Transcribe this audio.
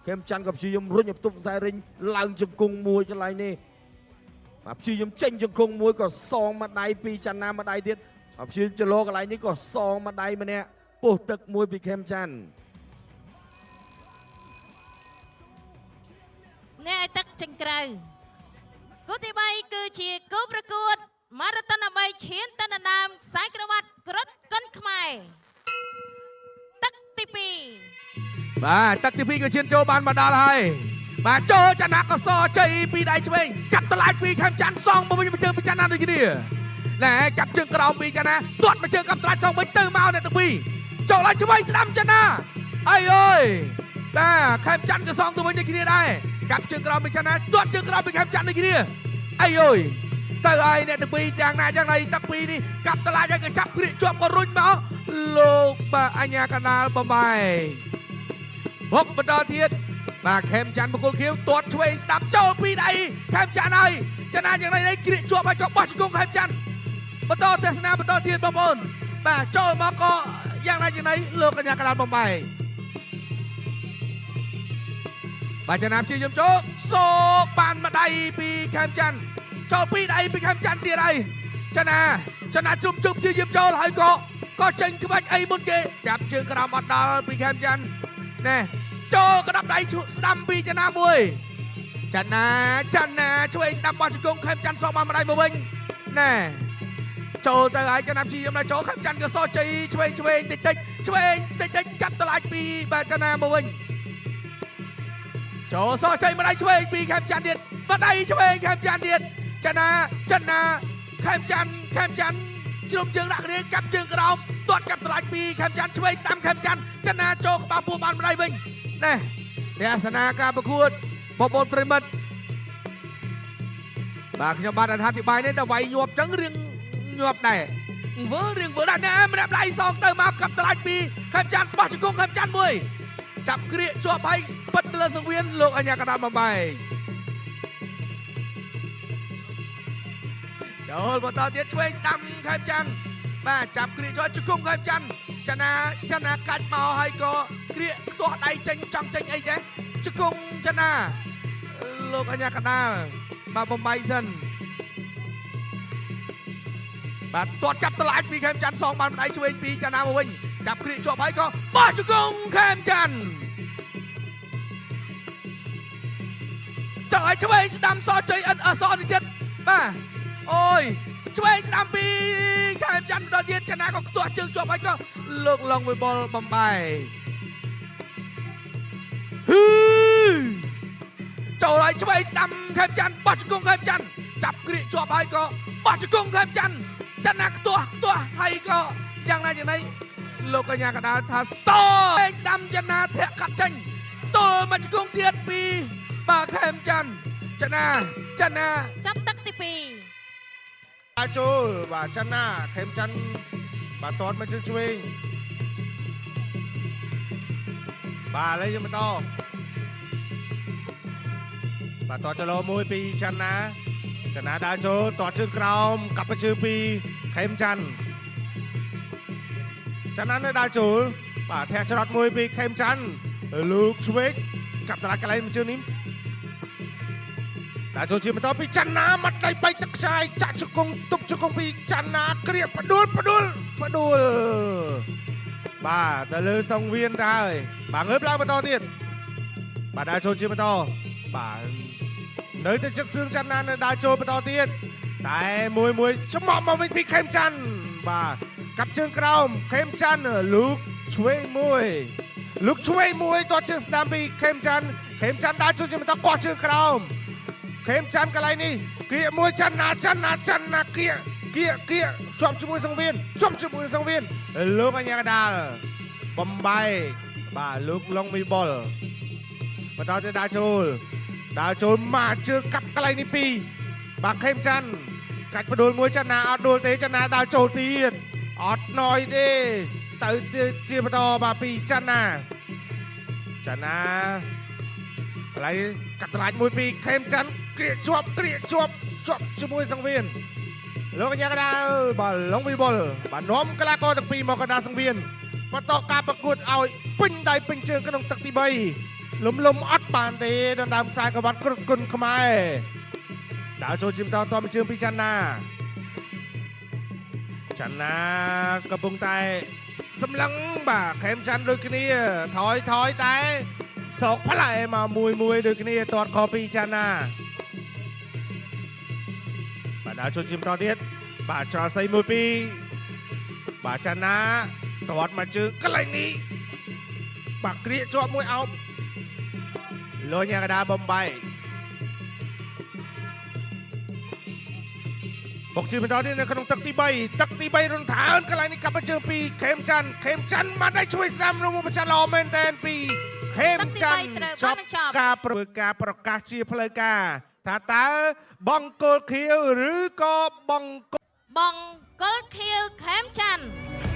ខេមច័ន្ទក៏ព្យាយាមរុញឲ្យផ្ទប់ខ្សែរិញឡើងជង្គង់មួយកន្លែងនេះបាទព្យាយាមចេញជង្គង់មួយក៏សងមួយដៃពីច័ន្ទណាមួយដៃទៀតបាទព្យាយាមចលោកន្លែងនេះក៏សងមួយដៃម្នាក់ពុះទឹកមួយពីខេមច័ន្ទ អ្នកឲ្យទឹកចេញក្រៅគូទី3គឺជាគូប្រកួតម៉ារ៉ាតុនដើម្បីឈានទៅដណ្ដើមខ្សែក្រវ៉ាត់ក្រុតគុនខ្មែរទឹកទី2 បាទទឹកទី2ក៏ឈានចូលបានមកដល់ហើយបាទចូលចនាកសជ័យពីដៃឆ្វេងកាប់តម្លាយពីខេមច័ន្ទសងមកវិញមួយជើងពីច័ន្ទណាដូចគ្នាណែកាប់ជើងក្រោមពីច័ន្ទណាទាត់មួយជើងកាប់តម្លាយសងវិញទៅមកអ្នកទាំងពីរចូលឡើងឆ្វេងស្ដាំច័ន្ទណាអីអើយបាទខេមច័ន្ទក៏សងទៅវិញដូចគ្នាដែរកាប់ជើងក្រោមពីច័ន្ទណាទាត់ជើងក្រោមពីខេមច័ន្ទដូចគ្នាអីអើយទៅហើយអ្នកទាំងពីរទាំងណាយ៉ាងណីទឹកពីរនេះកាប់តម្លាយហើយក៏ចាប់គ្រាកជាប់ក៏រុញមកលោកបាទអញ្ញាកដាលបំបែក ហុកបន្តទៀតបាទខេមច័ន្ទមង្គលខៀវទាត់ឆ្វេងស្ដាប់ចូលពីដៃខេមច័ន្ទហើយចនាយ៉ាងនេះគ្រាកជាប់ហើយក៏បោះជង្គង់ខេមច័ន្ទបន្តទេសនាបន្តទៀតបងប្អូនបាទចូលមកក៏យ៉ាងណាយ៉ាងណីលោកកញ្ញាកដាលបំបែកបាទចនាព្យាយាមចូលសោកបានម្ដៃពីខេមច័ន្ទចូលពីដៃពីខេមច័ន្ទទៀតហើយចនាចនាជុំជុំព្យាយាមចូលហើយក៏ក៏ចេញក្បាច់អីមុនគេចាប់ជើងក្រោមអត់ដល់ពីខេមច័ន្ទណែ ចូលក្តាប់ដៃឈុស្ដាំពីចនាមួយចនាចនាជួយស្ដាំបោះជង្គង់ខេមច័ន្ទសងបានម្ដាយមកវិញណែចូលទៅហើយចនាព្យាយាមដល់ចូលខេមច័ន្ទក៏សជ័យឆ្វេងឆ្វេងតិចតិចឆ្វេងតិចតិចកាត់តម្លាយពីបាទចនាមកវិញចូលសជ័យម្ដាយឆ្វេងពីខេមច័ន្ទទៀតម្ដាយឆ្វេងខេមច័ន្ទទៀតចនាចនាខេមច័ន្ទខេមច័ន្ទជ្រុំជើងដាក់គ្នាកាប់ជើងក្រោមទាត់កាប់តម្លាយពីខេមច័ន្ទឆ្វេងស្ដាំខេមច័ន្ទចនាចូលក្បាលពោះបានម្ដាយវិញ ណែទស្សនាការប្រកួតបងប្អូនប្រិមិត្តបាទខ្ញុំបាទអធិប្បាយនេះតែវាយញាប់ចឹងរៀងញាប់ដែរវើរៀងវើដែរណែម្នាក់ដៃសងទៅមកកាប់តម្លាច់ពីខេមច័ន្ទបោះជង្គង់ខេមច័ន្ទមួយចាប់គ្រាកជាប់ហើយបិទលើសង្វៀនលោកអញ្ញាកដាលបំបែកចូលបន្តទៀតឆ្វេងស្ដាំខេមច័ន្ទបាទចាប់គ្រាកជាប់ជង្គង់ខេមច័ន្ទចនាចនាកាច់មកហើយក៏គ្រាកខ្ទាស់ដៃចេញចង់ចេញអីចេះជង្គង់ចនាលោកអញ្ញាកដាលបាទបំបីសិនបាទទាត់ចាប់តម្លាច់ពីខេមច័ន្ទសងបានម្ដាយឆ្វេងពីចនាមកវិញចាប់គ្រាកជាប់ហើយក៏បោះជង្គង់ខេមច័ន្ទចង់ឲ្យឆ្វេងស្ដាំសជ័យអិនអសនិចិត្តបាទអូយឆ្វេងស្ដាំពីខេមច័ន្ទបន្តទៀតចនាក៏ខ្ទាស់ជើងជាប់ហើយក៏លោកឡងវិបុលបំបែកហ៊ឺចូលឲ្យឆ្វេងស្ដាំខេមច័ន្ទបោះជង្គង់ខេមច័ន្ទចាប់គ្រាកជាប់ហើយក៏បោះជង្គង់ខេមច័ន្ទចនាខ្ទាស់ខ្ទាស់ហើយក៏យ៉ាងណាយ៉ាងណីលោកកញ្ញាកដាលថាស្តឆ្វេងស្ដាំចនាធាក់កាត់ចេញទល់មកជង្គង់ទៀតពីបាទខេមច័ន្ទចនាចនា ចាប់ទឹកទី2 អាចចូលបាទច័ន្ទណាខេមច័ន្ទបាទតតមកជើងឆ្វេងបាទឥឡូវយើងបន្តបាទតតចលោមួយពីច័ន្ទណាច័ន្ទណាដើរចូលតតជើងក្រោមកាប់ទៅជើងពីខេមច័ន្ទច័ន្ទណានៅដើរចូលបាទធាក់ច្រត់មួយពីខេមច័ន្ទលោកឆ្វេងកាប់តឡាច់កន្លែងមួយជើងនេះ តែចូលជាបន្តពីចន្ទណាមាត់ដៃបែកទឹកខ្ចាយចាក់ជង្គង់ទប់ជង្គង់ពីចន្ទណាក្រៀកផ្ដួលផ្ដួលផ្ដួលបាទទៅលើសង្វៀនទៅហើយបាទងើបឡើងបន្តទៀតបាទដើរចូលជាបន្តបាទនៅតែចិត្តសឿងចន្ទណានៅដើរចូលបន្តទៀតតែមួយមួយច្មក់មកវិញពីខេមច័ន្ទបាទកាប់ជើងក្រោមខេមច័ន្ទលូកឆ្វេងមួយលូកឆ្វេងមួយទាត់ជើងស្ដាំពីខេមច័ន្ទខេមច័ន្ទដើរចូលជាបន្តកោះជើងក្រោម ខេមច័ន្ទកន្លែងនេះគៀកមួយច័ន្ទណាច័ន្ទណាច័ន្ទណាគៀកគៀកគៀកជាប់ជាមួយសង្វៀនជាប់ជាមួយសង្វៀនលោកអញ្ញាកដាលបំបែកបាទលោកឡុងមីបុលបន្តទៅដើរចូលដើរចូលមកជើងកាប់កន្លែងនេះពីរបាទខេមច័ន្ទកាច់បដួលមួយច័ន្ទណាអត់ដួលទេច័ន្ទណាដើរចូលទៀតអត់ណយទេទៅទៀតជាបន្តបាទពីច័ន្ទណាច័ន្ទណា កន្លែងកាត់ត្លាច់មួយពីខេមច័ន្ទក្រៀកជាប់ក្រៀកជាប់ជាប់ជាមួយសង្វៀនលោកកញ្ញាកដាលបាទឡុងវិបុលបាទនាំកីឡាករទាំងពីរមកកណ្ដាលសង្វៀនបន្តការប្រកួតឲ្យពេញដៃពេញជើងក្នុងទឹកទី3 លំលំអត់បានទេដណ្ដើមខ្សែក្រវ៉ាត់គ្រប់គុណខ្មែរដើរចូលជាបន្តតមួយជើងពីច័ន្ទណាច័ន្ទណាកំពុងតែសម្លឹងបាទខេមច័ន្ទដូចគ្នាថយថយតែសោកផ្លែមកមួយមួយដូចគ្នាទាត់ខពីច័ន្ទណាបាទដើរចូលជាបន្តទៀតបាទច្រសីមួយពីរបាទច័ន្ទណាទាត់មកជើងកន្លែងនេះបាទក្រៀកជាប់មួយអោបលញកដាបំបីបុកជាបន្តទៀតនៅក្នុងទឹកទី3ទឹកទី3រុនថើនកន្លែងនេះកាប់មកជើងពីខេមច័ន្ទខេមច័ន្ទមកได้ជួយស្ដាំរបស់ប្រច័ន្ទល្អមែនតែនពីខេម ទឹកទី ច័ន្ទ 3ត្រូវបានបញ្ចប់ ការប្រការប្រកាសជាផ្លូវការថាតើបង្គោលខៀវឬក៏បង្គោល បង្គោលខៀវខេមច័ន្ទ។